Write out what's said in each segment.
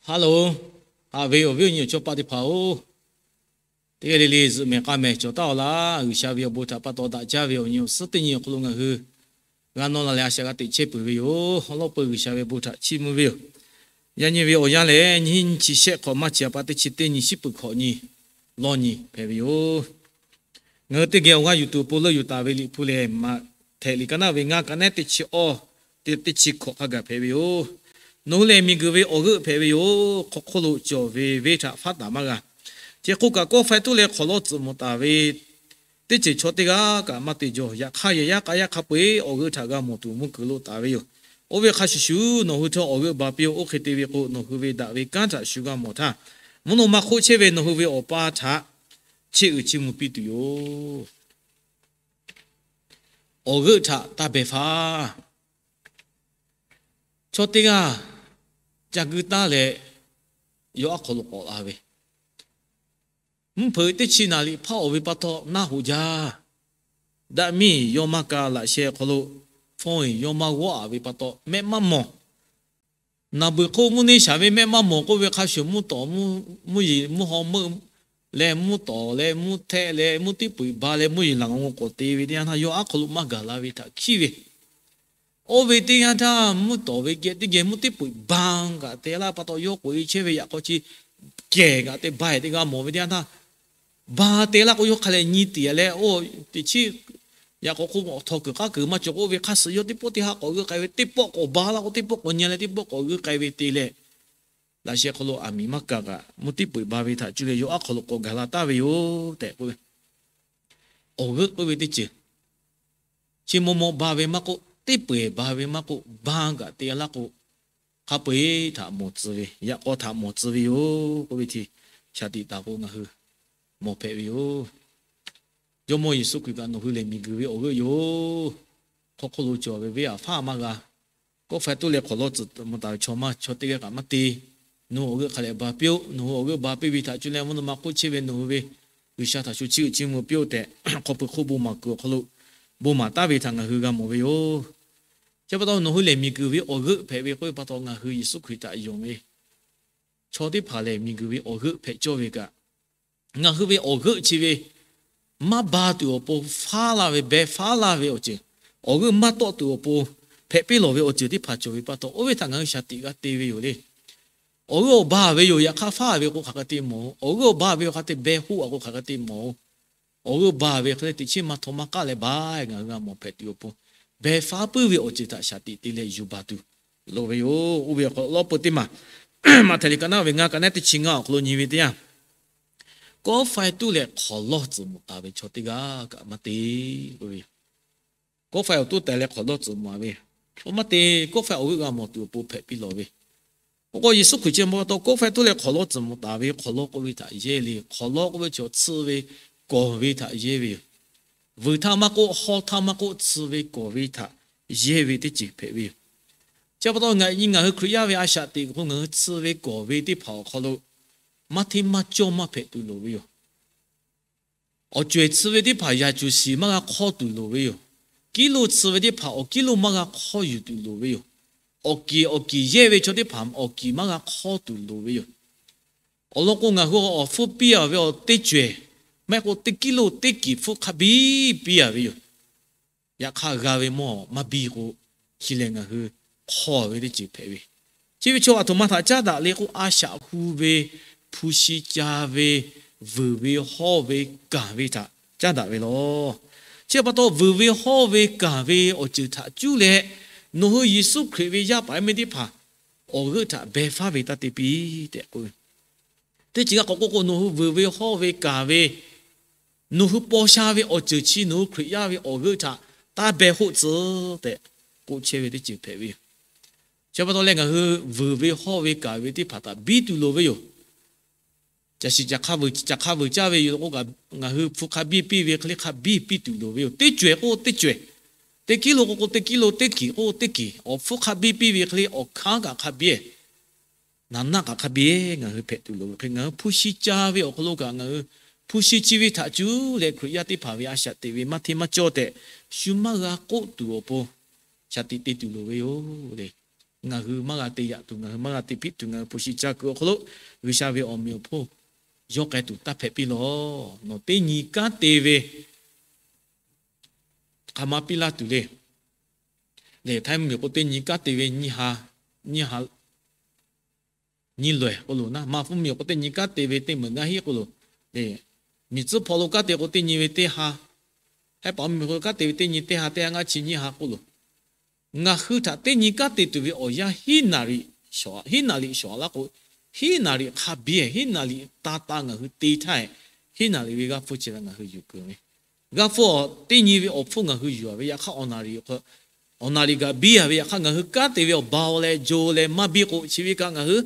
Hello, haꞈ ve awˬ viˉ awˬ nyi awˬ chawˇ paˆ teˇ hpaˍ-oˬ, teˇ g'aˇ le le zuhꞈ mehˍ k'a mehˍ cawˬ taˉ-aw laˇ. G'uiˬsha ve awˬ bon htaꞈ pa taw daꞈ jaˇ ve awˬ nyi awˬ suhˉ teˇ nyi awˬ hk'aw lo ngaˬ hui g'a nawˇ la leh a shaꞈ g'a teꞈ chehˇ peuˬ ve yoˬ. Awˬ lawn peuˬ G'uiˬsha ve bon htaꞈ chiˇ mvuh ve yoˬ. Yaꞈ nyi ve awˬ yanˇ lehˬ, nyiˇ hinˉ nyiˇ chi shehˆ hk'awꞈ maˇ chi a pa teˇ chi teˇ nyi shiˉ peuˬ hkawꞈ nyi lawˇ nyi hpehꞈ ve yoˬ. Ngaˬ hui teˇ geh awˬ g'aˇ yuˬ tuˬ awˬ pon leuˆ yuˬ taˍ ve Liꞈ hpu lehˬ, Maꞈhtehˍ liꞈ ka naˆ ve ngaˇ, ka naˆ ehˉ teˇ chi awˇ, teˇ chi hkawꞈ hk'a gaˬ hpehꞈ ve yoˬ. Nawˬ hui lehˬ miˬguiˬ ve awˬ g'euˆ hpehꞈ ve yoˬ. Hk'aw hk'oˆ lo cawˬ ve venˇ htaꞈ faˉ taˍ maˇ g'a. Chi hk'oˆ kaꞈ, kawˆ faiˇ tuˉ leh hk'awꞈ lawˇ tcuhꞈ mawˬ taˍ ve teˇ ceuˬ chaw teˇ g'aˇ kaꞈ maˇ te jaw. Yaꞈ hk'aˇ, yehˬ yaˇ k'a yaˇ hk'a peu-eˬ awˬ g'euˆ htaꞈ g'a mawˬ tuˬ mvuhˇ kuiˬ lo taˍ ve yoˬ. Oˇ ve hk'a shuˍ shuˍ nawˬ hui htawˇ awˬ g'euˆ ba piˇ-oˆ. Oˇ hk'e te ve k'o, nawˬ hui ve daꞈ ve kanˉ htaꞈ shu g'a mawˬ htaˇ, mvuhˇ naw ma hk'oˆ chehˇ ve nawˬ hui ve Awˬ pa htaꞈ chiˇ uiˍ chiˇ mvuh piˇ tuˬ yoˬ. Awˬ g'euˆ htaꞈ taˇ beh faˉ. Chaw teˇ g'aˇ ca gu taˉ leh, yawˇ aˉ hk'aw lo k'awꞈ la ve, mvuhˇ hpeuꞈ teˇ chi naˍ riˍ hpaˇ-oˬ ve pa taw naˆ hoꞈ jaˇ. Daꞈ miˇ yawˇ maˇ ka laꞈ sheh hk'aw lo hpawˇ-eˬ yawˇ maˇ g'awˇ-a ve pa taw mehˆ maˇ mawˬ. Naˍ beuˬ hk'oˆ mvuhˇ neˇ shaˍ ve mehˆ maˇ mawˬ k'oˆ ve hk'a shuˍ, mvuhˇ tawˍ, mvuhˇ yeˬ, mvuhˇ haw meuˆ leh mvuhˇ tawˍ leh mvuhˇ htehˆ leh mvuhˇ teˇ peu-eˬ ba leh mvuhˇ yeˬ laˬ ngaˬ g'aw k'awꞈ te ve teˇ yanˇ htaˇ, yawˇ aˉ hk'aw lo maˇ gaˬ la ve htaꞈ hkiˇ ve, oˇ ve teˇ yanˇ htaˇ mvuhˇ tawˍ ve geh teˇ geh mvuhˇ teˇ peu-eˬ ba kaꞈ te laˇ pa taw, yawˇ k'oꞈ-e chehˇ ve yaꞈ k'aw chi kehˬ kaꞈ te ba-eˬ teˇ g'a mawˬ ve teˇ yanˇ htaˇ, ba te laˇ k'o, yawˇ hk'a lehˬ nyi tiˍ leh, oˇ teꞈ chiˉ yaꞈ k'aw hk'oˆ awˬ htaw kuiˬ k'aˉ kuiˬ maˇ cawˬ k'o, oˇ ve hk'a suhˍ yawˇ teˇ pawˆ teˇ ha k'awꞈ g'euˆ k'ai ve, teˇ pawˆ k'awꞈ ba laˇ k'o, teˇ pawˆ k'awꞈ nyi leh, teˇ pawˆ k'awꞈ g'euˆ k'ai ve te leh, laꞈ sheh hk'aw lo aˬ miˍ maˇ kaˬ kaꞈ mvuhˇ teˇ peu-eˬ ba ve htaꞈ cuˇ leh yawˇ aˉ hk'aw lo k'awꞈ gaˬ la taˍ ve yoˬ tehꞈ k'oˆ ve. Awˬ g'euˆ k'oˆ ve teˇ ceuˬ chi maw maw ba ve maˇ k'oˆ, teˇ peu-eˬ ba ve maˇ k'oˆ, ba kaꞈ te laˇ k'o, hk'a peu-eˬ htaꞈ mawˬ tcuh ve, yaꞈ k'aw htaꞈ mawˬ tcuh ve yoˬ k'oˆ ve htaꞈ shaˍ tiꞈ taˍ k'o, ngaˬ hui mawˬ hpehꞈ ve yoˬ. Jawˇmawˇ Yeˍsuˆ Hkriꞈ kaꞈ nawˬ hui lehˬ miˬguiˬ ve awˬ g'euˆ yoˬ. Hk'aw hk'oˆ lo cawˬ ve venˇ aˬ faˉ maˇ g'a. Kawˆ faiˇ tuˉ leh hk'awꞈ lawˇ tcuhꞈ mvuh taˍ ve chaw maˇ, chaw teˇ g'aˇ kaꞈ maˇ te. Nawˬ hui awˬ g'euˆ hk'a lehˬ ba piˇ-oˆ. Nawˬ hui awˬ g'euˆ ba piˇ ve htaꞈ cuˇ leh mvuhˇ naw ma hk'oˆ chehˇ ve nawˬ hui ve G'uiˬsha htaꞈ shu chiˇ uiˍ chiˇ mvuh piˇ-oˆ tehꞈ, hk'aw pui hk'oˆ bon maˍ kuiˬ awˬ hk'aw lo bon maˍ taˍ ve htaꞈ ngaˬ hui g'a mawˬ ve yoˬ. Chi pa taw nawˬ hui lehˬ miˬguiˬ ve awˬ g'euˆ hpehꞈ ve k'oˆ ve pa taw, ngaˬ hui Yeˍsuˆ Hkriꞈ htaꞈ yonˍ ve chaw teˇ hpaˍ lehˬ miˬguiˬ ve awˬ g'euˆ hpehꞈ cawˇ ve kaꞈ, ngaˬ hui ve awˬ g'euˆ chi ve maˇ ba tuˬ awˬ pon faˉ laˇ ve, beh faˉ laˇ ve awˬ ceuˬ, awˬ g'euˆ maˇ tawˆ tuˬ awˬ pon hpehꞈ piˇ lawˬ ve awˬ ceuˬ teˇ hpaˍ cawˬ ve pa taw, oˇ ve htaꞈ ngaˬ hui shaˍ tiꞈ g'a te ve yoˬ le. Awˬ g'euˆ awˬ ba ve yoˬ. Yaꞈ hk'aˇ faˉ ve k'o hk'aˬ hk'e te mawˬ-oˬ. Awˬ g'euˆ awˬ ba ve k'o hk'aˬ hk'e te beh hoˆ-a k'o hk'aˬ hk'e te mawˬ-oˬ. Awˬ g'euˆ ba ve hk'e leh teꞈ chiˉ maˇ htaw maˇ k'aˆ leh ba, ngaˬ hui g'a mawˬ hpehꞈ tuˬ awˬ pon, beh faˉ puiˉ ve awˬ ceuˬ htaꞈ shaˍ tiꞈ te leh yuˬ baˬ tuˬ loˍ ve yoˬ. Oˇ ve awˬ hk'aw lo lawˇ peu teˇ maˬ, Maꞈhtehˍ liꞈ ka naˆ ve ngaˇ, ka naˆ ehˉ teˇ chi ngaˇ awˬ hk'aw lo nyi ve teˇ yanˇ, kawˆ faiˇ tuˉ leh hk'awꞈ lawˇ tcuhꞈ mvuh taˍ ve chaw teˇ g'aˇ kaꞈ maˇ te k'oˆ ve yoˬ. Kawˆ faiˇ awˬ tuˉ taˍ leh hk'awꞈ lawˇ tcuhꞈ mvuh-a ve, oˇ maˇ te, kawˆ faiˇ awˬ g'euˆ g'a mawˬ tuˬ awˬ pon hpehꞈ piˇ lawˬ ve, oˇ k'o Yeˍsuˆ Hkriꞈ chi ma pa taw kawˆ faiˇ tuˉ leh hk'awꞈ lawˇ tcuhꞈ mvuh taˍ ve, hk'awꞈ lawˇ k'oˆ ve htaꞈ yehˇ le. Hk'awꞈ lawˇ k'oˆ ve chi awˬ tsuhˇ ve kawˬ ve htaꞈ yehˇ ve yoˬ. Vuiˬ htaˇ maˇ k'oˆ, hawˇ htaˇ maˇ k'oˆ, tsuhˇ ve kawˬ ve htaꞈ yehˇ ve teˇ ceuˬ hpehꞈ ve yoˬ. Chi pa taw ngaˬ nyi ngaˬ hui Hkriꞈ yaˇ ve a shaꞈ teꞈ k'o, ngaˬ hui tsuhˇ ve kawˬ ve teˇ hpaˍ awˬ hk'aw lo maˇ hteˇ maˇ cawˇ maˇ hpehꞈ tuˬ loˍ ve yoˬ. Awˬ ceuˬ tsuhˇ ve teˇ hpaˍ yaꞈ cuˬ shiˍ maˇ g'a hk'awˇ tuˬ loˍ ve yoˬ. Kiˉ lo tsuhˇ ve teˇ hpaˍ awˬ kiˉ lo maˇ g'a hk'awˇ yuˬ tuˬ loˍ ve yoˬ. Awˬ kiˬ awˬ kiˬ yehˇ ve chaw teˇ hpaˍ awˬ kiˬ maˇ g'a hk'awˇ tuˬ loˍ ve yoˬ. Awˬ lawn k'o, ngaˬ hui awˬ hpfuhˇ piˇ-a ve awˬ teˇ cawehˬ, maˇ heˆ k'o teˇ kiˉ lo teˇ kiˬ hpfuhˇ hk'a biˇ piˇ-a ve yoˬ. Yaꞈ hk'aˇ g'a ve mawˇ maˇ biˇ k'o, chi lehˬ ngaˬ hui hk'awˇ ve teˇ ceuˬ hpehꞈ ve. Chi ve chaw aˬ htoꞈ ma htaꞈ caˉ daꞈ le k'o, a shaꞈ hu ve, hpu shi ca ve, vuiˬ ve hawˇ ve, kanˍ ve htaꞈ caˉ daꞈ ve lawˬ. Chi pa taw vuiˬ ve hawˇ ve kanˍ ve awˬ ceuˬ htaꞈ cuˇ leh, nawˬ hui Yeˍsuˆ Hkriꞈ ve yaˇ paˍ yaˇ miˇ teˇ hpaˍ awˬ g'euˆ htaꞈ beh faˉ ve taˇ te piˇ tehꞈ k'oˆ ve. Teˇ ceuˬ g'a k'awꞈ k'oˆ k'o, nawˬ hui vuiˬ ve hawˇ ve kanˍ ve, nawˬ hui paw sha ve awˬ ceuˬ chi nawˬ hui Hkriꞈ yaˇ ve awˬ g'euˆ htaꞈ taˇ beh hoˆ tcuh tehꞈ k'oˆ chehˇ ve teˇ ceuˬ hpehꞈ ve yoˬ. Chi pa taw leh ngaˬ hui vuiˬ ve hawˇ ve kanˍ ve teˇ hpaˍ htaꞈ biˇ tuˬ loˍ ve yoˬ. Caˬ shiˍ caˬ hk'a vuiˬ caˇ ve yoˬ k'o, ngaˬ hui hpu hk'a biˇ piˇ ve hk'e le hk'a biˇ piˇ tuˬ loˍ ve yoˬ. Teˇ cawehˬ k'o teˇ cawehˬ, teˇ kiˉ lo k'o k'o teˇ kiˉ lo, teˇ kiˬ k'o teˇ kiˬ, awˬ hpfuhˇ hk'a biˇ piˇ ve hk'e le awˬ hkanˉ kaꞈ hk'a biˇ, naˍ naˆ kaꞈ hk'a biˇ ngaˬ hui hpehꞈ tuˬ loˍ ve hk'e, ngaˬ hui hpu shi ca ve awˬ hk'aw lo kaꞈ ngaˬ hui hpu shi chi ve htaꞈ cuˇ leh Hkriꞈ yaˇ teˇ hpaˍ ve a shaꞈ teꞈ ve maˇ hteˇ maˇ cawˇ tehꞈ shu maˇ g'a k'oˆ tuˬ awˬ pon shaˍ tiꞈ te tuˬ loˍ ve yoˬ le. ngaˬ hui maˇ g'a te yaꞈ tuˬ, ngaˬ hui maˇ g'a te hpiˆ tuˬ, ngaˬ hui hpu shi caˇ kuiˬ awˬ hk'aw lo G'uiˬsha ve awˬ meꞈ awˬ hponˇ yawˇ k'ai tuˬ taˇ hpehꞈ piˇ lawˬ. Nawˬ teˇ nyi kanˉ te ve hk'aˬ ma piˇ laˇ tuˬ le. Lehˬ, Htaiˇ mvuhˇmiˬ k'o teˇ nyi kanˉ te ve nyiˇ ha, nyiˇ ha, nyiˇ loꞈ-ehˍ k'oˆ loˬ naˉ, Manˇ mvuhˇmiˬ k'o teˇ nyi kanˉ te ve teˇ meunˍ ngaˇ hinˉ k'oˆ loˬ. Lehˬ, miˬ tcuhˉ hpaw lo kanˉ te k'o teˇ nyi ve teˇ ha, Htaiˇ paˍ mvuhˇmiˬ k'o kanˉ te ve teˇ nyi teˇ ha, teˇ ha ngaˇ chi nyiˇ ha k'oˆ loˬ. Ngaˬ hui htaꞈ teˇ nyi kanˉ te tuˬ ve awˬ yanˇ hiˉ naˍ riˍ shawˍ, hiˉ naˍ riˍ shawˍ laˇ k'o, hiˉ naˍ riˍ hk'a biˇ, hiˉ naˍ riˍ ta ta ngaˬ hui te htaˇ, hiˉ naˍ riˍ ve g'aˇ hpfuhˇ chi la ngaˬ hui yuˬ kuiˬ ve. G'aˇ hpfuhˇ teˇ nyi ve awˬ hpfuhˇ ngaˬ hui yuˬ-a ve yaꞈ hk'aˇ, awˬ naˍ riˍ kaꞈ, awˬ naˍ riˍ kaꞈ biˇ-a ve yaꞈ hk'aˇ, ngaˬ hui kanˉ te ve awˬ ba-oˬ leh jo leh maˇ biˇ k'o, chi ve kaꞈ ngaˬ hui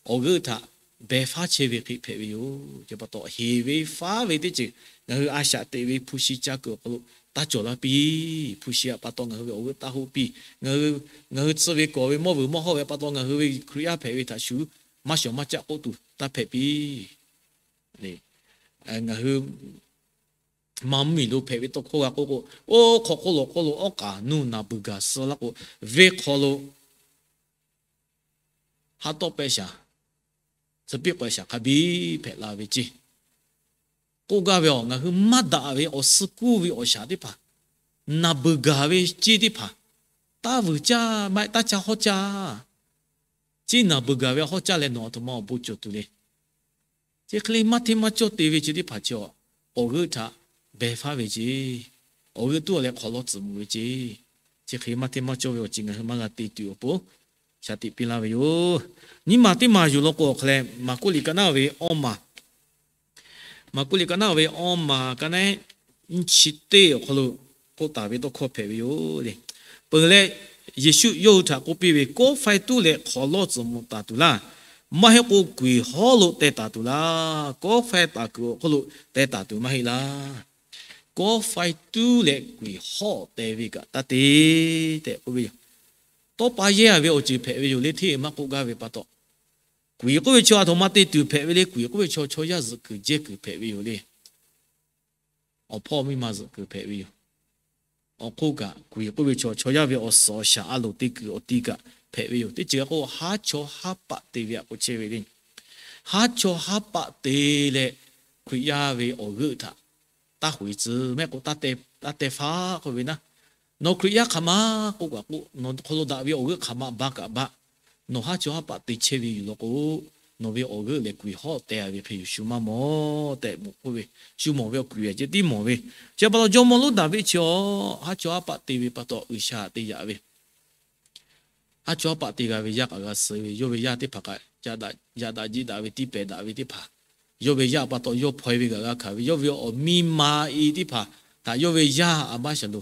awˬ g'euˆ htaꞈ beh faˉ chehˇ ve hk'e hpehꞈ ve yoˬ. Chi pa taw, heˍ ve faˉ ve teˇ ceuˬ ngaˬ hui a shaꞈ teꞈ ve hpu shi caˇ kuiˬ awˬ hk'aw lo taˇ cawˬ laˇ piˇ. Hpu shi htaꞈ pa taw ngaˬ hui ve awˬ g'euˆ taˇ hoˆ piˇ. Ngaˬ hui, ngaˬ hui tcuh ve kawˬ ve mawˇ vuiˬ mawˇ hawˇ ve pa taw ngaˬ hui ve Hkriꞈ yaˇ hpehꞈ ve htaꞈ shuˍ maˇ shawˍ maˇ caˆ k'oˆ tuˬ taˇ hpehꞈ piˇ. Ngaˬ hui Manˇ mvuhˇmiˬ lo hpehꞈ ve tawˇ hkawˇ g'a k'oˆ k'o, oˇ hk'aw hk'oˆ lo hk'oˆ lo awˉ k'aˍ nuˇ naˍ beuˬ gaˬ suh laˇ k'o, venˇ hk'aw lo haˉ tawˆ pehˇ shaˍ, tcuh piˇ k'awehꞈ shaˍ hk'a biˇ hpehꞈ la ve ceˇ. K'oˆ gaˇ ve, awˬ ngaˬ hui maˇ daꞈ ve awˬ suh kuˇ ve awˬ shaˍ teˇ hpaˍ, naˍ beuˬ gaˬ ve ceˇ teˇ hpaˍ, taˇ vuiˬ caˇ maˇ heˆ, taˇ caˇ hawˉ caˇ. Ceˇ naˍ beuˬ gaˬ ve hawˉ caˇ leh nawˬ aˬ htoꞈ ma awˬ bon cawˬ tuˬ le. Chi hk'e le maˇ hteˇ maˇ cawˇ te ve chi teˇ hpaˍ chi awˬ g'euˆ htaꞈ beh faˉ ve ceˇ. Awˬ g'euˆ tuˉ-a leh hk'awꞈ lawˇ tcuhˍ mvuh ve ceˇ. Chi hk'e maˇ hteˇ maˇ cawˇ ve awˬ ceuˬ ngaˬ hui maˇ g'a te tuˬ awˬ pon shaˍ tiꞈ piˇ laˇ ve yoˬ. Nyiˇ maˬ teˇ maˬ yuˬ law k'o awˬ hk'a leh, Maˍkuˆ liꞈ ka naˉ ve awˇ maˬ, Maˍkuˆ liꞈ ka naˉ ve awˇ maˬ ka naˉ nyiˇ chi teˇ awˬ hk'aw lo k'oˆ taˍ ve tawˇ hkawˇ hpehꞈ ve yoˬ le. Peuˬ leh, Yeˍsuˆ yawˇ hui htaꞈ k'oˆ piˇ ve, Kawˆ faiˇ tuˉ leh hk'awꞈ lawˇ tcuhˍ mvuh taˍ tuˬ laˇ. Maˇ heˆ k'o kuiˬ hawˉ lo teh taˍ tuˬ laˇ. Kawˆ faiˇ taˍ kuiˬ awˬ hk'oˆ lo teh taˍ tuˬ maˇ heˆ laˇ. Kawˆ faiˇ tuˉ leh kuiˬ hawˉ teh ve kaꞈ taˇ te tehꞈ k'oˆ ve yoˬ. Tawˇ pa yehˇ-a ve awˬ ceuˬ hpehꞈ ve yoˬ le, hteˇ maˇ k'oˆ gaˇ ve pa taw. Kuiˬ k'oˆ ve chaw aˬ htoꞈ ma te tuˬ hpehꞈ ve le. Kuiˬ k'oˆ ve chaw chaw yaˇ zuhꞈ kuiˬ jehˇ kuiˬ hpehꞈ ve yoˬ le. Awˬ hpawˇ miˇ ma zuhꞈ kuiˬ hpehꞈ ve yoˬ. Awˬ hk'oˆ kaꞈ kuiˬ k'oˆ ve chaw chaw yaˇ ve awˬ suhˍ awˬ shaˍ a loˍ te kuiˬ awˬ ti kaꞈ hpehꞈ ve yoˬ. Teˇ ceuˬ k'o haˉ chawˇ haˉ paˆ te ve htaꞈ k'oˆ chehˇ ve le. Haˉ chawˇ haˉ paˆ te leh Hkriꞈ yaˇ ve awˬ g'euˆ htaꞈ taˇ hoꞈ-e tcuh mehˆ k'o, taˇ teh faˉ k'oˆ ve naˉ, nawˬ Hkriꞈ yaˇ hk'aˬ ma k'oˆ kaꞈ k'oˆ, nawˬ hk'aw lo daꞈ ve awˬ g'euˆ hk'aˬ ma ba kaꞈ ba, nawˬ haˉ chawˇ haˉ paˆ te chehˇ ve yoˬ law k'o, nawˬ ve awˬ g'euˆ lehˬ kuiˬ hawˉ teh-a ve hk'e yoˬ, shu maˇ mawˬ tehꞈ mawˬ k'oˆ ve. Shu mawˬ ve awˬ kuiˬ-a ceh tiˉ mawˬ ve. Chi pa taw jawˇmawˇ Loˉdaˍviˆ chi-a, haˉ chawˇ haˉ paˆ te ve pa taw G'uiˬsha te yaꞈ ve. Haˉ chawˇ haˉ paˆ te g'a ve yaˇ kaꞈ g'a suh ve, yawˇ ve yaˇ teˇ hpaˍ kaꞈ yaꞈ daꞈ daꞈ jiˆ daꞈ ve tiˇ pehˍ daꞈ ve teˇ hpaˍ, yawˇ ve yaˇ pa taw yawˇ hpaw-e ve kaꞈ g'a hkanˍ ve, yawˇ ve awˬ miˇ ma e teˇ hpaˍ htaꞈ yawˇ ve yaˇ a baˆ shaˍ lo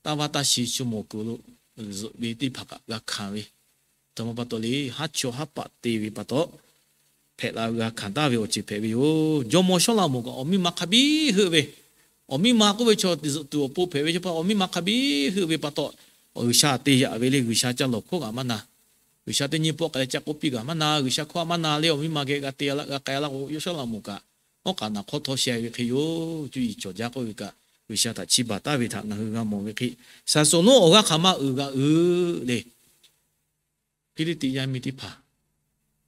taˇ vaˇ taˇ shi shu mawˬ kuiˬ lo zuhꞈ ve teˇ hpaˍ kaꞈ g'a hkanˍ ve, aˬ htoꞈ ma pa taw le, haˉ chawˇ haˉ paˆ te ve pa taw hpehꞈ la g'a hkanˍ taˍ ve awˬ ceuˬ hpehꞈ ve yoˬ. Jawˇmawˇ Sawˉlaꞈmonˍ kaꞈ awˬ miˇ ma hk'a biˇ heuˆ ve, awˬ miˇ ma k'oˆ ve chaw zuhꞈ tuˬ awˬ pon hpehꞈ ve chaw pa awˬ miˇ ma hk'a biˇ heuˆ ve pa taw, G'uiˬsha te yaꞈ ve le. G'uiˬsha ca lawˬ hkawˇ kaꞈ maˇ na, G'uiˬsha teˇ nyi pawˆ k'ai leh ca k'oˆ piˇ kaꞈ maˇ na, G'uiˬsha hkawˇ maˇ na leh awˬ miˇ ma geh g'a te g'a k'ai laˇ k'o, Sawˉlaꞈmonˍ kaꞈ awˉ k'aꞈ naˬ hk'awˇ htawˇ sheh ve hk'e yoˬ. Cuˇ yiˍ cawˬ jaˇ k'oˆ ve kaꞈ G'uiˬsha htaꞈ chiˇ baˬ taˍ ve htaꞈ ngaˬ hui g'a mawˬ ve hk'e, Saˍsonˍ lonˉ awˬ g'aˇ hk'aˬ ma uiˍ g'a uiˍ le. Hpiˇliˇtiˆ yaˇ miˇ teˇ hpaˍ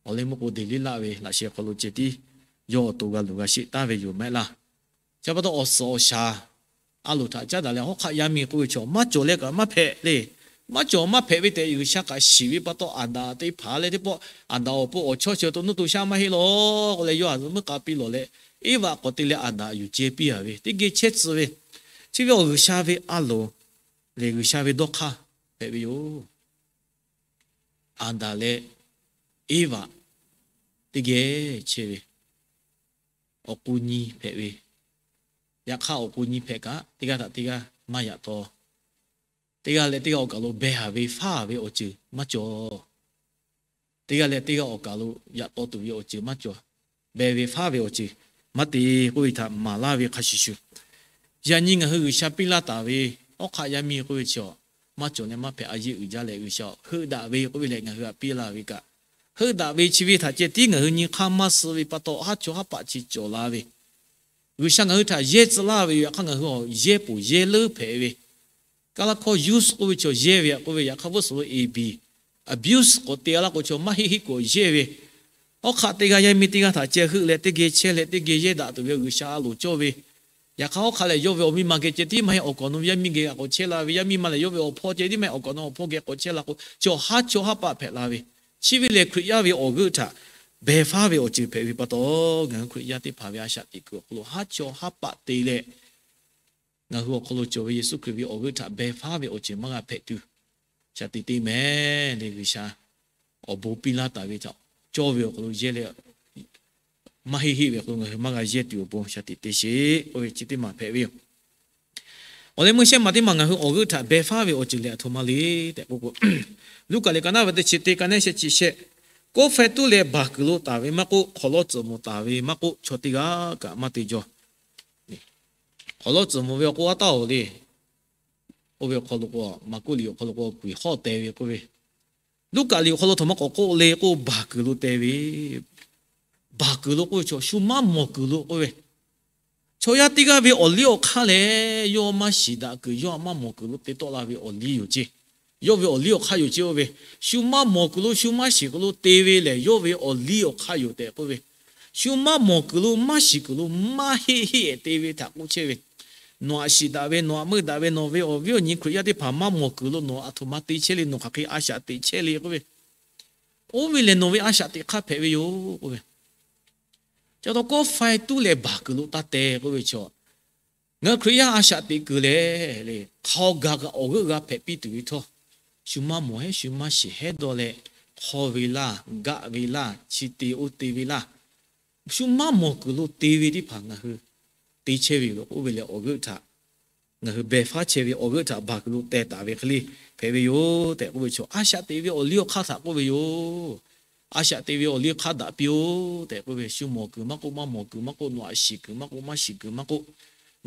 awˬ leh meuˇ k'o Deˍliˇlaˆ ve laꞈ sheh hk'aw lo ceh tiˉ yawˇ awˬ to g'a luˬ g'a sheˆ taˍ ve yoˬ mehˆ laˇ. Chi pa taw awˬ suhˍ awˬ shaˍ a loˍ htaꞈ caˉ daꞈ leh hawˉ hk'aˆ yaˇ miˇ k'oˆ ve chaw maˇ cawˬ leh kaꞈ maˇ hpehꞈ le. Maˇ cawˬ maˇ hpehꞈ ve tehꞈ G'uiˬsha kaꞈ shiˍ ve pa taw, Aˍdanˍ teˇ hpaˍ leh teˇ pawˆ Aˍdanˍ awˬ pon awˬ chawˇ chi awˬ to nuˇ to shaˆ maˇ heˆ law k'oˆ leh, yawˇ a zuhꞈ meuˇ k'a piˇ lawˬ leh, Eˇvaꞈ k'awꞈ te leh Aˍdanˍ yuˬ ceh piˇ-a ve teˇ geh chehˇ tcuh ve, chi ve awˬ G'uiˬsha ve a loˍ lehˬ G'uiˬsha ve dawˇ hk'aˇ hpehꞈ ve yoˬ. Aˍdanˍ leh Eˇvaꞈ teˇ geh chehˇ ve, awˬ k'o nyi hpehꞈ ve, yaꞈ hk'aˇ awˬ k'o nyi hpehꞈ kaꞈ teˇ g'aˇ htaꞈ teˇ g'aˇ maˇ yaꞈ taw. Teˇ g'aˇ leh teˇ g'aˇ awˬ kaˬ lo beh-a ve faˉ ve awˬ ceuˬ maˇ cawˬ. Teˇ g'aˇ leh teˇ g'aˇ awˬ kaˬ lo yaꞈ taw tuˬ ve awˬ ceuˬ maˇ cawˬ. Beh ve faˉ ve awˬ ceuˬ maˇ te k'oˆ ve htaꞈ maˍ laˇ ve hk'a shuˍ shuˍ, yaꞈ nyi ngaˬ hui G'uiˬsha piˇ laˇ taˍ ve, awˉ hk'aˆ yaˇ miˇ k'oˆ ve chi maˇ cawˬ leh maˇ hpehꞈ, a yeˇ uiˍ jaˇ leh G'uiˬsha heuˆ daꞈ ve k'oˆ ve leh ngaˬ hui htaꞈ piˇ laˇ ve kaꞈ, heuˆ daꞈ ve chi ve htaꞈ ceh tiˉ ngaˬ hui nyi hk'aˇ maˇ suh ve pa taw haˉ chawˇ haˉ paˆ chi cawˬ la ve, G'uiˬsha ngaˬ hui htaꞈ yehˇ tcuh laˇ ve yoˬ. Yaꞈ hk'aˇ ngaˬ hui awˬ yehˇ poˬ yehˇ leuˉ hpehꞈ ve, Kaˇlaˇ hkawˇ youth k'oˆ ve chaw yehˇ ve htaꞈ k'oˆ ve, yaꞈ hk'aˇ vuiˇ suhˍ lo A B, abuse k'awꞈ te laˇ k'o, chaw maˇ heˆ heˆ k'awꞈ yehˇ ve, hawˉ hk'aˆ teˇ g'aˇ yaˇ miˇ teˇ g'aˇ htaꞈ ceh heuˆ leh teˇ geh chehˇ leh teˇ geh yehˇ daꞈ tuˬ ve G'uiˬsha a loˍ cawˇ ve. Yaꞈ hk'aˇ hawˉ hk'aˆ lehˬ, yawˇ ve awˬ miˇ ma geh ceh tiˉ maˇ heˆ, awˬ kaˍ awˬ nu ve yaˇ miˇ geh k'awꞈ chehˇ la ve, yaˇ miˇ ma lehˬ yawˇ ve awˬ hpawˇ ceh tiˉ maˇ heˆ, awˬ kaˍ awˬ nu awˬ hpawˇ geh k'awꞈ chehˇ la k'o, chaw haˉ chaw haˉ paˆ hpehꞈ la ve. Chi ve lehˬ, Hkriꞈ yaˇ ve awˬ g'euˆ htaꞈ beh faˉ ve awˬ ceuˬ hpehꞈ ve pa taw, ngaˬ hui Hkriꞈ yaˇ teˇ hpaˍ ve a shaꞈ teꞈ kuiˬ awˬ hk'aw lo haˉ chaw haˉ paˆ te leh, ngaˬ hui awˬ hk'aw lo cawˬ ve Yeˍsuˆ Hkriꞈ ve awˬ g'euˆ htaꞈ beh faˉ ve awˬ ceuˬ maˇ g'a hpehꞈ tuˬ, shaˍ tiꞈ te mehˍ le. G'uiˬsha awˬ bon piˇ laˇ taˍ ve htaꞈ cawˇ ve awˬ hk'aw lo yehˇ leh, maˇ heˆ heˆ ve awˬ hk'aw lo ngaˬ hui maˇ g'a yehˇ tuˬ awˬ bon shaˍ tiꞈ te sheˍ k'oˆ ve chi teˇ maˬ hpehꞈ ve yoˬ. Awˬ leh meuˇ shehˉ maˬ teˇ maˬ ngaˬ hui awˬ g'euˆ htaꞈ beh faˉ ve awˬ ceuˬ lehˬ, aˬ htoꞈ ma le tehꞈ k'oˆ k'o, Luˉkaꞈ liꞈ ka naˉ ve teˇ chi teˇ ka neˉ shehˆ chi shehˆ, kawˆ faiˇ tuˉ leh baˬ kuiˬ lo taˍ ve maˇ k'oˆ, hk'awꞈ lawˇ tcuhˍ mvuh taˍ ve maˇ k'oˆ, chaw teˇ g'aˇ kaꞈ maˇ te jaw. Hk'awꞈ lawˇ tcuhˍ mvuh ve awˬ k'o a taˇ oˬ le. Oˇ ve awˬ hk'aw lo k'o, Maˍkuˆ liꞈ awˬ hk'aw lo k'o, kuiˬ hawˉ teh ve k'oˆ ve, Luˉkaꞈ liꞈ awˬ hk'aw lo htaꞈ maˇ k'awꞈ k'oˆ le k'o, baˬ kuiˬ lo teh ve. Baˬ kuiˬ lo k'oˆ ve chaw, shu maˇ mawˬ kuiˬ lo k'oˆ ve, chaw yaˇ teˇ g'aˇ ve awˬ liˇ awˬ hk'aˇ lehˬ, yawˇ maˇ shiˍ daꞈ kuiˬ, yawˇ maˇ mawˬ kuiˬ lo te tawˆ la ve awˬ liˇ yoˬ ceˇ. Yawˇ ve awˬ liˇ awˬ hk'aˇ yoˬ ceˇ oˇ ve, shu maˇ mawˬ kuiˬ lo shu maˇ shiˍ kuiˬ lo te ve lehˬ, yawˇ ve awˬ liˇ awˬ hk'aˇ yoˬ tehꞈ k'oˆ ve, shu maˇ mawˬ kuiˬ lo maˇ shiˍ kuiˬ lo maˇ heˆ heˆ te ve htaꞈ k'oˆ chehˇ ve. Nawˬ aꞈ shiˍ daꞈ ve, nawˬ aꞈ meuˇ daꞈ ve, nawˬ ve awˬ viˉ awˬ nyi Hkriꞈ yaˇ teˇ hpaˍ maˇ mawˬ kuiˬ lo nawˬ aˬ htoꞈ ma te chehˇ le, nawˬ hk'aˬ hk'e a shaꞈ teꞈ chehˇ le k'oˆ ve, oˇ ve lehˬ nawˬ ve a shaꞈ teꞈ hk'aˇ hpehꞈ ve yoˬ k'oˆ ve. Chi pa taw kawˆ faiˇ tuˉ leh baˬ kuiˬ lo taˇ teh k'oˆ ve chaw, ngaˬ hui Hkriꞈ yaˇ a shaꞈ teꞈ kuiˬ lehˬ le, hk'aw ga kaꞈ awˬ g'euˆ g'a hpehꞈ piˇ tuˬ ve htawˇ, shu maˇ mawˬ heˉ shu maˇ shiˍ heˉ dawˇ leh, hk'aw ve laˇ, gaˆ ve laˇ, chi te oˇ te ve laˇ, shu maˇ mawˬ kuiˬ lo te ve teˇ hpaˍ ngaˬ hui te chehˇ ve yoˬ. Oˇ ve lehˬ awˬ g'euˆ htaꞈ ngaˬ hui beh faˉ chehˇ ve, awˬ g'euˆ htaꞈ baˬ kuiˬ lo teh taˍ ve hk'e le hpehꞈ ve yoˬ tehꞈ k'oˆ ve chaw, a shaꞈ teꞈ ve awˬ liˇ awˬ hk'aˇ htaꞈ k'oˆ ve yoˬ. A shaꞈ teꞈ ve awˬ liˇ hk'aˇ daꞈ piˇ-oˆ tehꞈ k'oˆ ve, shu mawˬ kuiˬ maˇ k'oˆ, maˇ mawˬ kuiˬ maˇ k'oˆ, nawˬ aꞈ shiˍ kuiˬ maˇ k'oˆ, maˇ shiˍ kuiˬ maˇ k'oˆ,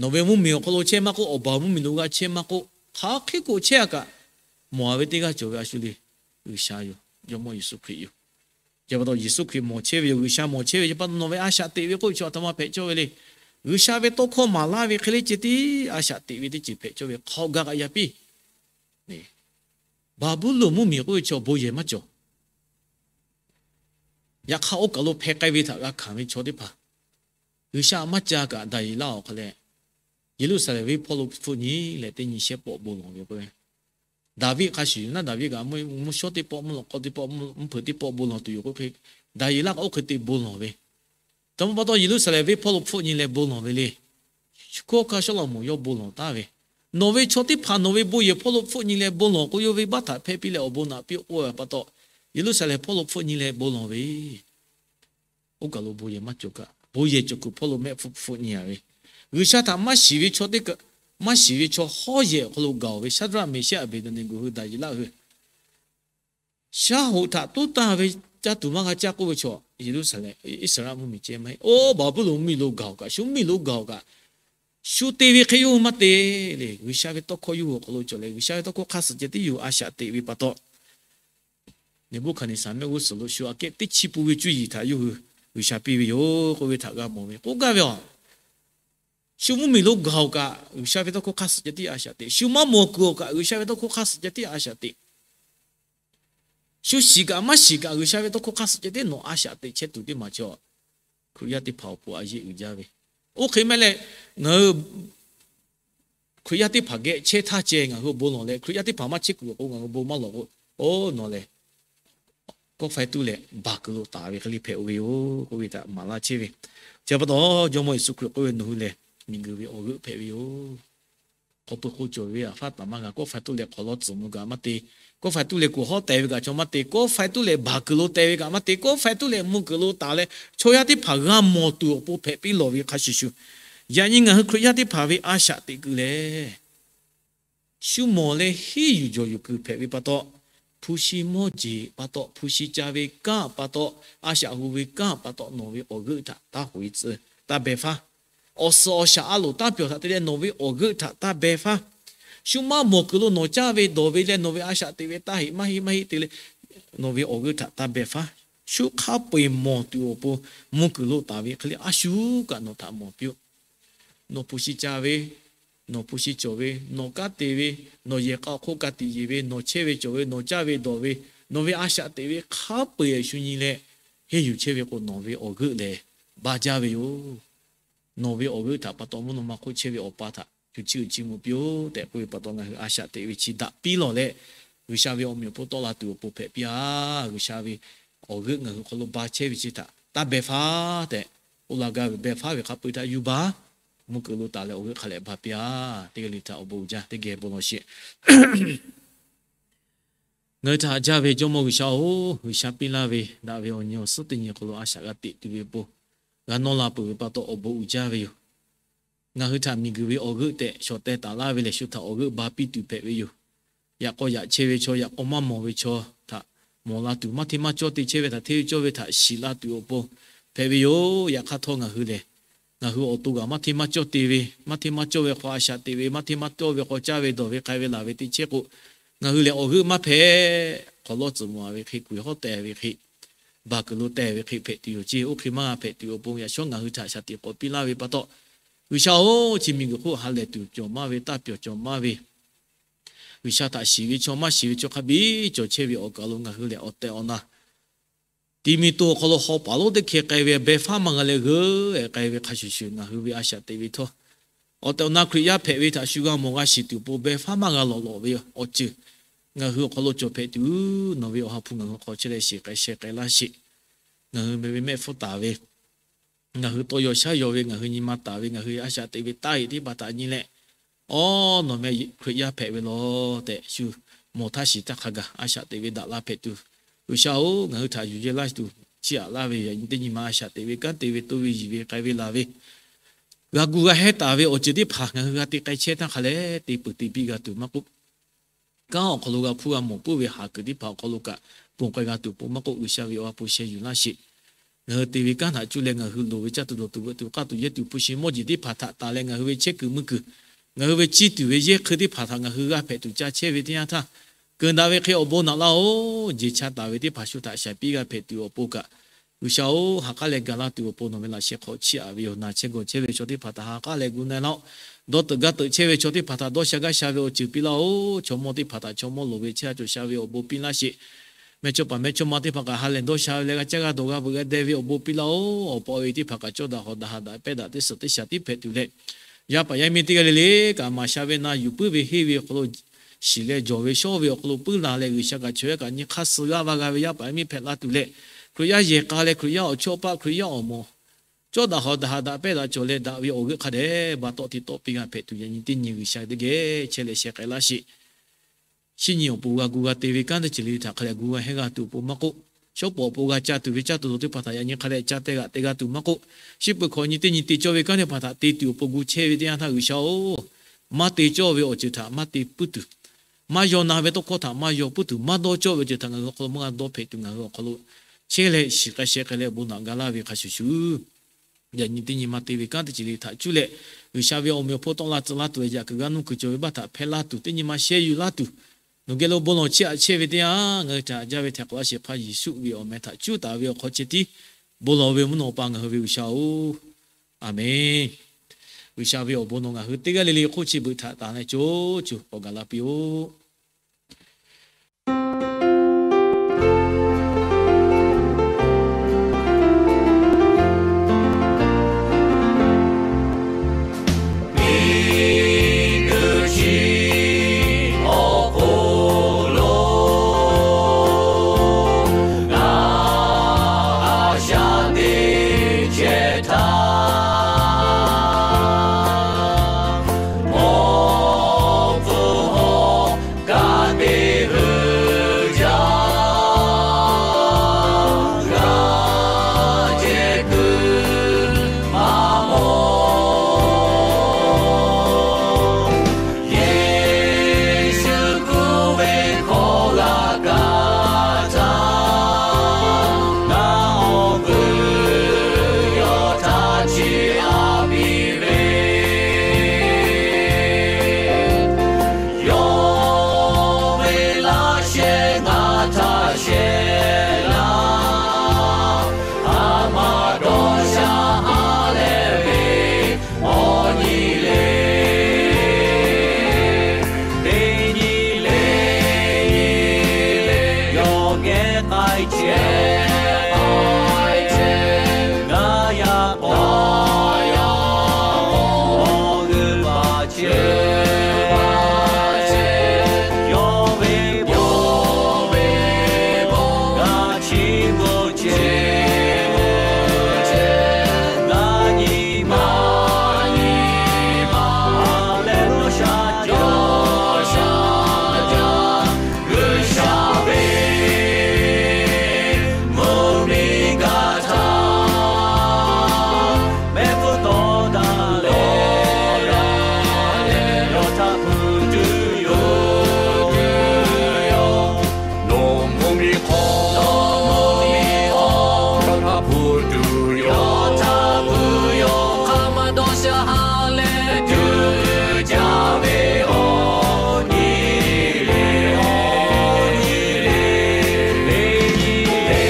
nawˬ ve mvuhˇmiˬ awˬ hk'aw lo chehˇ maˇ k'oˆ, awˬ baˬ mvuhˇmiˬ lo g'a chehˇ maˇ k'oˆ, hk'aˬ hk'e k'o chehˇ a kaꞈ, mawˬ a ve teˇ g'aˇ cawˬ ve a shu le, G'uiˬsha yoˬ. Jawˇmawˇ Yeˍsuˆ Hkriꞈ yoˬ. Chi pa taw Yeˍsuˆ Hkriꞈ mawˬ chehˇ ve yoˬ. G'uiˬsha mawˬ chehˇ ve yoˬ. Chi pa taw nawˬ ve a shaꞈ teꞈ ve k'oˆ ve chaw aˬ htoꞈ ma hpehꞈ cawˇ ve le. G'uiˬsha ve tawˇ hkawˇ maˍ laˇ ve hk'e le ceh tiˉ a shaꞈ teꞈ ve teˇ ceuˬ hpehꞈ cawˇ ve, hk'aw ga kaꞈ yaˇ piˇ. Baˍbuˍlonˍ mvuhˇmiˬ k'oˆ ve chaw bon yehˬ maˇ cawˬ. Yaꞈ hk'aˇ oˇ kaˬ lo hpeh k'ai ve htaꞈ g'a hkanˍ ve chaw teˇ hpaˍ, G'uiˬsha maˇ ca kaꞈ Daˍyeˍlaˆ awˬ hk'aw leh, Yeˍruˆsaˍlehnˍ venˇ hpawˇ lo hpfuhˆ nyi leh teˇ nyi shehˆ pawˆ bon lawˬ ve k'o, Daˍviˆ hk'a shuˍ yoˬ naˉ, Daˍviˆ kaꞈ mvuhˇ shawˉ teˇ pawˆ, mvuhˇ lawꞈ k'aw teˇ pawˆ, mvuhˇ hpeuꞈ teˇ pawˆ bon lawˬ tuˬ yoˬ k'oˆ hk'e, Daˍyeˍlaˆ kaꞈ oˇ hk'e te bon lawˬ ve. Chi pa taw Yeˍruˆsaˍlehnˍ venˇ hpawˇ lo hpfuhˆ nyi leh bon lawˬ ve le. Hkawˇ hkanˇ Sawˉlaꞈmonˍ yawˇ bon lawˬ taˍ ve, nawˬ ve chaw teˇ hpaˍ nawˬ ve bon yehˬ hpawˇ lo hpfuhˆ nyi leh bon lawˬ k'o, yawˇ ve baˆ htaꞈ hpehˇ piˇ leh awˬ bon naꞈ piˇ k'oˆ ve pa taw, Yeˍruˆsaˍlehnˍ hpawˇ lo hpfuhˆ nyi leh bon lawˬ ve. Oˇ kaˬ lo bon yehˬ maˇ cawˬ kaꞈ, bon yehˬ cawˬ kuiˬ hpawˇ lo mehˆ hpfuhˆ hpfuhˆ nyi a ve, G'uiˬsha htaꞈ maˇ shiˍ ve chaw teˇ kaꞈ, maˇ shiˍ ve chaw hawˉ yehˬ awˬ hk'aw lo gaˬ-oˬ ve Shaˍdraˆ, Meˍshaˆ, Aˍbeˍdeˍneˍgoˍ hui Daˍyeˍlaˆ hui, shaˉ hoꞈ htaꞈ toˉ taˇ ve caˇ tuˬ maˇ g'a caˇ k'oˆ ve chaw, Yeˍruˆsaˍlehnˍ Iˉsaˍreˍlaˆ mvuhˇmiˬ ceh maˇ heˆ. Oˇ Baˍbuˍlonˍ mvuhˇmiˬ lo gaˬ-oˬ kaꞈ, shu mvuhˇmiˬ lo gaˬ-oˬ kaꞈ, shu te ve hk'e yawˇ hui maˇ te le. G'uiˬsha ve tawˇ hkawˇ yawˇ hui awˬ hk'aw lo cawˬ leh, G'uiˬsha ve tawˇ hkawˇ hk'aˇ suh ceh tiˉ yawˇ hui a shaꞈ teꞈ ve pa taw, Neˍbuˆhkaˍneˍsaˍ mehˆ g'uˇ suhˍ lo shu aꞈ kehˉ teˇ chi pun ve cuˇ yiˍ htaꞈ yawˇ hui G'uiˬsha piˇ ve yoˬ k'oˆ ve htaꞈ g'a mawˬ ve k'oˆ gaˇ ve a. Shu mvuhˇmiˬ lo gaˬ-oˬ kaꞈ, G'uiˬsha ve tawˇ hkawˇ hk'aˇ suh ceh tiˉ a shaꞈ teꞈ. Shu maˇ mawˬ kuiˬ-oˬ kaꞈ, G'uiˬsha ve tawˇ hkawˇ hk'aˇ suh ceh tiˉ a shaꞈ teꞈ. Shu shiˍ kaꞈ maˇ shiˍ kaꞈ, G'uiˬsha ve tawˇ hkawˇ hk'aˇ suh ceh tiˉ nawˬ a shaꞈ teꞈ chehˇ tuˬ teˇ maˬ chaw, Hkriꞈ yaˇ teˇ hpaˍ awˬ pon a yeˆ uiˍ jaˇ ve. Oˇ hk'e maˇ heˆ leh, ngaˬ hui Hkriꞈ yaˇ teˇ hpaˍ geh chehˇ htaˇ ceh ngaˬ hui bon lawˬ leh, Hkriꞈ yaˇ teˇ hpaˍ maˇ chehˇ kuiˬ awˬ pon ngaˬ hui bon maˇ lawˬ k'o, oˇ nawˬ lehˬ kawˆ faiˇ tuˉ leh baˬ kuiˬ lo taˍ ve hk'e le hpehꞈ-o ve yoˬ k'oˆ ve htaꞈ maˍ laˇ chehˇ ve. Chi pa taw Jawˇmawˇ Yeˍsuˆ Hkriꞈ k'oˆ ve, nawˬ hui lehˬ miˬguiˬ ve awˬ g'euˆ hpehꞈ ve yoˬ. Hk'aw pui k'o cawˬ ve aˬ faˉ taˍ maˇ g'a. Kawˆ faiˇ tuˉ leh hk'awꞈ lawˇ tcuhˍ mvuh kaꞈ maˇ te. Kawˆ faiˇ tuˉ leh kuˬ hawˉ teh ve kaꞈ chaw maˇ te. Kawˆ faiˇ tuˉ leh baˬ kuiˬ lo teh ve kaꞈ maˇ te. Kawˆ faiˇ tuˉ leh mvuh kuiˬ lo taˍ leh chaw yaˇ teˇ hpaˍ g'a mawˬ tuˬ awˬ pon hpehꞈ piˇ lawˬ ve hk'a shuˍ shuˍ, yaꞈ nyi ngaˬ hui Hkriꞈ yaˇ teˇ hpaˍ ve a shaꞈ teꞈ kuiˬ lehˬ, shu mawˬ leh hiˉ yuˬ jawˬ yuˬ kuiˬ hpehꞈ ve pa taw, hpu shi mawˇ jeˬ pa taw, hpu shi ca ve kanˉ pa taw, a shaꞈ hu ve kanˉ pa taw, nawˬ ve awˬ g'euˆ htaꞈ taˇ hoꞈ-e tcuh, taˇ beh faˉ. Awˬ suhˍ awˬ shaꞈ a loˍ taˇ pyawˬ htaꞈ te leh nawˬ ve awˬ g'euˆ htaꞈ taˇ beh faˉ. Shu maˇ mawˬ kuiˬ lo nawˬ caˇ ve dawˬ ve leh nawˬ ve a shaꞈ teꞈ ve taˇ heꞈ maˇ heˆ maˇ heˆ te leh, nawˬ ve awˬ g'euˆ htaꞈ taˇ beh faˉ. Shu hk'a peu-eˬ mawˬ tuˬ awˬ pon mvuh kuiˬ lo taˍ ve hk'e le a shu kaꞈ nawˬ htaꞈ mawˬ piˇ-oˆ. Nawˬ hpu shi ca ve, nawˬ hpu shi cawˬ ve, nawˬ kanˉ te ve, nawˬ yehˬ k'a awˬ hk'oˆ ka tiꞈ yeˬ ve, nawˬ chehˇ ve cawˬ ve, nawˬ caˇ ve dawˬ ve, nawˬ ve a shaꞈ teꞈ ve hk'a peu-eˬ shu nyi leh henˇ yuˬ chehˇ ve k'o, nawˬ ve awˬ g'euˆ lehˬ ba jaˇ ve yoˬ. Nawˬ ve awˬ g'euˆ htaꞈ pa taw mvuhˇ naw ma hk'oˆ chehˇ ve Awˬ pa htaꞈ shu chiˇ uiˍ chiˇ mvuh piˇ-oˆ tehꞈ k'oˆ ve pa taw, ngaˬ hui a shaꞈ teꞈ ve chi daꞈ piˇ lawˬ leh, G'uiˬsha ve awˬ meꞈ awˬ hponˇ tawˆ la tuˬ awˬ pon hpehꞈ piˇ-a. G'uiˬsha ve awˬ g'euˆ ngaˬ hui hk'aw lo ba chehˇ ve chi htaꞈ taˇ beh faˉ tehꞈ k'oˆ la gaˇ ve, beh faˉ ve hk'a peu-eˬ htaꞈ yuˬ baˬ, mvuhˇ kuiˬ lo taˍ leh awˬ g'euˆ hk'a leh ba piˇ-a. Teˇ g'aˇ le htaꞈ awˬ bon uiˍ jaˇ teˇ geh bon lawˬ sheˍ. Ngaˬ hui htaꞈ haꞈ jaˇ ve Jawˇmawˇ G'uiˬsha-oˬ, G'uiˬsha piˇ laˇ ve daꞈ ve awˬ nyi awˬ suhˉ teˇ nyi hk'aw lo a shaꞈ g'a teꞈ tuˬ ve awˬ pon g'a nawˇ la peuˬ ve pa taw awˬ bon uiˍ jaˇ ve yoˬ. Ngaˬ hui htaꞈ miˬguiˬ ve awˬ g'euˆ tehꞈ shawˍ teh taˍ laˇ ve lehˬ, shu htaꞈ awˬ g'euˆ ba piˇ tuˬ hpehꞈ ve yoˬ. Yaꞈ k'aw yaꞈ chehˇ ve chaw, yaꞈ k'aw maˇ mawˬ ve chaw htaꞈ mawˬ la tuˬ, maˇ hteˇ maˇ cawˇ te chehˇ ve htaꞈ hteˇ ve cawˇ ve htaꞈ shiˍ la tuˬ awˬ pon hpehꞈ ve yoˬ. Yaꞈ hk'aˇ htawˇ ngaˬ hui lehˬ, ngaˬ hui awˬ to g'aꞈ maˇ hteˇ maˇ cawˇ te ve, maˇ hteˇ maˇ cawˇ ve hk'aw a shaꞈ teꞈ ve, maˇ hteˇ maˇ cawˇ ve hk'aw caˇ ve dawˬ ve k'ai ve laˬ ve te chehˇ k'o, ngaˬ hui lehˬ awˬ g'euˆ maˇ hpehꞈ. Hk'awꞈ lawˇ tcuhˍ mawˬ-a ve hk'e, kuˬ hawˉ teh ve hk'e, baˬ kuiˬ lo teh ve hk'e hpehꞈ tuˬ yoˬ ceˇ. Oˇ hk'e maˇ g'a hpehꞈ tuˬ awˬ pon yaꞈ shawˉ ngaˬ hui htaꞈ shaˍ tiꞈ k'awꞈ piˇ laˇ ve pa taw, G'uiˬsha-oˬ, chi miˬguiˬ hk'oˆ ha lehˬ tuˬ cawˬ maˇ ve, taˇ pyawˬ cawˬ maˇ ve, G'uiˬsha htaꞈ shiˍ ve chaw maˇ shiˍ ve chaw hk'a biˇ cawˬ chehˇ ve awˬ kaˬ lo ngaˬ hui lehˬ awˬ tehˬ awˬ na ti mi to awˬ hk'aw lo haw paˍ lonˉ teˇ hkeh k'ai ve, beh faˉ maˇ g'a leh g'euˆ-e k'ai ve hk'a shuˍ shuˍ, ngaˬ hui ve a shaꞈ teꞈ ve htawˇ, awˬ tehˬ awˬ na Hkriꞈ yaˇ hpehꞈ ve htaꞈ shu g'a mawˬ g'a shiˍ tuˬ awˬ pon beh faˉ maˇ g'a lawˬ lawꞈ ve awˬ ceuˬ ngaˬ hui awˬ hk'aw lo cawˬ hpehꞈ tuˬ, nawˬ ve Awˬ ha hpu ngaˬ hui hk'aw chehˇ leh shiˍ k'ai sheh k'ai laˇ sheˍ. Ngaˬ hui meh ve mehˆ hpfuhˇ taˍ ve, ngaˬ hui tawˇ yaw shaˉ yaw ve, ngaˬ hui nyi ma taˍ ve, ngaˬ hui a shaꞈ teꞈ ve taˇ heꞈ teˇ hpaˍ htaꞈ nyi leh, awˬ, nawˬ meh Hkriꞈ yaˇ hpehꞈ ve lawˬ tehꞈ shu mawˬ htaˇ shiˍ htaˇ hk'a gaˬ a shaꞈ teꞈ ve daꞈ la hpehꞈ tuˬ, G'uiˬsha-oˬ, ngaˬ hui htaꞈ yuˬ yehˇ laˇ tuˬ chiˇ aꞈ laˇ ve yoˬ. Yaꞈ nyi teˇ nyi ma a shaꞈ teꞈ ve kanˉ te ve, to ve, yiˬ ve, k'ai ve laˬ ve, g'a gu g'a hehˉ taˍ ve awˬ ceuˬ teˇ hpaˍ ngaˬ hui g'a te k'ai chehˇ htaˇ hk'a leh te peuˬ te biˇ g'a tuˬ maˇ k'oˆ, kanˉ awˬ hk'aw lo g'a hpuˇ g'a mawˬ puiˉ ve haˍ kuiˬ teˇ hpaˍ awˬ hk'aw lo kaꞈ ponˬ k'ai g'a tuˬ awˬ pon maˇ k'oˆ, G'uiˬsha ve Awˬ ha hpu sheh yuˬ laˇ sheˍ. Ngaˬ hui te ve kanˉ htaꞈ cuˇ leh ngaˬ hui loˍ ve caˇ tuˬ dawˬ tuˬ veuꞈ tuˬ k'aˇ tuˬ yehˇ tuˬ hpu shi mawˇ jeˬ teˇ hpaˍ htaꞈ taˍ leh ngaˬ hui ve chehˇ kuiˬ mui kuiˬ, ngaˬ hui ve ciˇ tuˬ ve yehˇ hkui teˇ hpaˍ htaꞈ ngaˬ hui g'a hpehꞈ tuˬ ca chehˇ ve teˇ yanˇ htaˇ, keunˍ daꞈ ve hk'e awˬ bon naꞈ laˇ-oˬ. Jeˬ cha taˍ ve teˇ hpaˍ shu htaꞈ shaˍ piˇ g'a hpehꞈ tuˬ awˬ pon kaꞈ, G'uiˬsha-oˬ, ha k'aˉ leh gaˬ laˇ tuˬ awˬ pon nawˬ ve laꞈ sheh hk'aw chiˇ aꞈ ve yoˬ. Naˬ chehˇ gawˬ chehˇ ve chaw teˇ hpaˍ htaꞈ ha k'aˉ leh gu na-e laˇ-oˆ. Dawˇ teuꞈ gaˇ teuꞈ chehˇ ve chaw teˇ hpaˍ htaꞈ dawˇ sha gaˇ sha ve awˬ ceuˬ piˇ laˇ-oˆ. Chaw mawˇ teˇ hpaˍ htaꞈ chaw mawˇ loˍ ve chehˇ sha cawˬ sha ve awˬ bon piˇ laˇ sheˍ. Meh chaw paˍ meh chaw ma teˇ hpaˍ kaꞈ ha lehˬ dawˇ sha ve leh g'a caˇ g'a dawˬ g'a veuꞈ g'a deh ve awˬ bon piˇ laˇ-oˆ. Awˬ pa awˬ e teˇ hpaˍ kaꞈ cawˇ daꞈ hawˍ daꞈ ha daꞈ pehˇ daꞈ teˇ suhˍ teˇ shaˍ tiˉ hpehꞈ tuˬ leh, yaˇ paˍ yaˇ miˇ teˇ g'aˇ le le kaꞈ maˍ sha ve na yuˬ puiˉ ve henˇ ve awˬ hk'aw lo shiˍ leh jawˬ ve shawˉ ve awˬ hk'aw lo puiˉ la leh, G'uiˬsha kaꞈ chaw yaˇ kaꞈ nyi hk'aˇ suh g'aˇ va g'a ve yaˇ paˍ yaˇ miˇ hpehꞈ la tuˬ leh, Hkriꞈ yaˇ yehˬ k'a leh Hkriꞈ yaˇ awˬ chawˇ paˆ Hkriꞈ yaˇ awˬ moˍ cawˇ daꞈ hawˍ daꞈ ha daꞈ pehˇ daꞈ cawˬ leh daꞈ ve awˬ g'euˆ hk'a dehꞈ ba tawˆ te tawˆ piˇ g'a hpehꞈ tuˬ, yaꞈ nyi teˇ nyi G'uiˬsha teˇ geh chehˇ leh sheh k'ai laˇ sheˍ. Shinˉ nyi awˬ pon g'a gu g'a te ve kanˉ teˇ ceuˬ le le htaꞈ hk'a leh gu g'a hehˉ g'a tuˬ awˬ pon maˇ k'oˆ, shawˉ pawˍ awˬ pon g'a ca tuˬ ve caˇ tuˬ dawˬ teˇ hpaˍ htaꞈ yaꞈ nyi hk'a leh ca teh g'aꞈ te g'a tuˬ maˇ k'oˆ, shinˉ peuˬ hkawꞈ nyi teˇ nyi te cawˇ ve kanˉ teˇ hpaˍ htaꞈ te tuˬ awˬ pon gu chehˇ ve teˇ yanˇ htaˇ G'uiˬsha-oˬ, maˇ te cawˇ ve awˬ ceuˬ htaꞈ maˇ te puiˉ tuˬ, maˇ yaw na ve tawˇ hkawˇ htaꞈ maˇ yaw puiˉ tuˬ, maˇ dawˇ cawˇ ve awˬ ceuˬ htaꞈ ngaˬ hui awˬ hk'aw lo maˇ g'a dawˇ hpehꞈ tuˬ, ngaˬ hui awˬ hk'aw lo chehˇ leh shiˍ k'ai sheh k'ai leh bon naꞈ ga laˇ ve hk'a shuˍ shuˍ, yaꞈ nyi teˇ nyi ma te ve kanˉ teˇ ceuˬ le le htaꞈ cuˇ leh, G'uiˬsha ve awˬ meꞈ awˬ hponˇ tawˆ la tcuh laˇ tuˬ leh yaꞈ kuiˬ g'a nuˇ kuiˬ cawˬ ve baˆ htaꞈ hpehˇ laˇ tuˬ, teˇ nyi ma sheh yuˬ laˇ tuˬ, nawˬ geh lo bon lawˬ chiˇ aꞈ chehˇ ve teˇ yanˇ, ngaˬ hui htaꞈ haꞈ jaˇ ve htaiˍ hk'awꞈ laˇ shehˍ hpaˇ Yeˍsuˆ ve awˬ meh htaꞈ cuˉ taˍ ve awˬ hk'aw ceh tiˉ bon lawˬ ve mvuhˇ naw pa ngaˬ hui ve G'uiˬsha-oˬ, Aˍmenˇ. G'uiˬsha ve awˬ bon nawˬ ngaˬ hui teˇ g'aˇ le le hk'oˆ chi beuꞈ htaꞈ taˍ leh co co k'awꞈ gaˬ la piˇ-oˆ. k'ai chehˇ, ngaˬ yaꞈ k'aw, awˬ g'euˆ baˬ chehˇ, yawˇ ve bon, ngaˬ chiˇ mvuh chehˇ, ngaˬ nyi ma, a leh dawˇ sha jaˇ, G'uiˬsha ve mvuhˇmiˬ gaˬ htaˇ, mehˆ hpfuhˇ tawˇ daꞈ leh, yawˇ htaꞈ hpu tuˬ yoˬ. Nawˬ mvuhˇmiˬ hk'aw, nawˬ htaꞈ hpu tuˬ yoˬ. Yawˇ htaꞈ hpu yoˬ. Hk'aˬ ma dawˇ sha ha leh tuˬ jaˇ ve awˬ nyi le, awˬ nyi le, le nyi le, le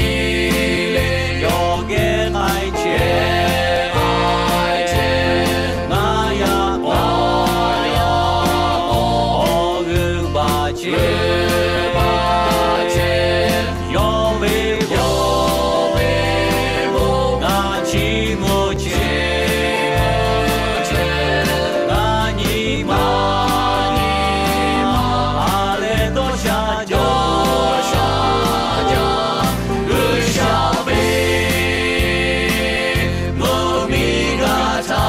nyi le, yawˇ geh k'ai chehˇ, k'ai chehˇ, ngaˬ yaꞈ k'aw, awˬ g'euˆ baˬ chehˇ, baˬ chehˇ, yawˇ ve, yawˇ ve bon, ngaˬ chiˇ mvuh chehˇ, ngaˬ nyi ma, nyi ma, a leh dawˇ sha jaˇ, dawˇ sha jaˇ, G'uiˬsha ve mvuhˇmiˬ gaˬ htaˇ,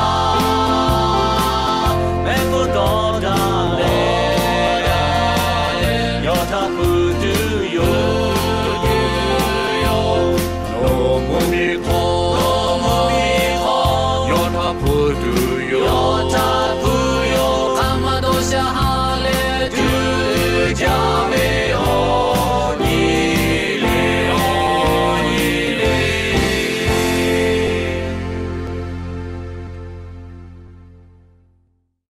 mehˆ hpfuhˇ tawˇ daꞈ leh, yawˇ htaꞈ hpu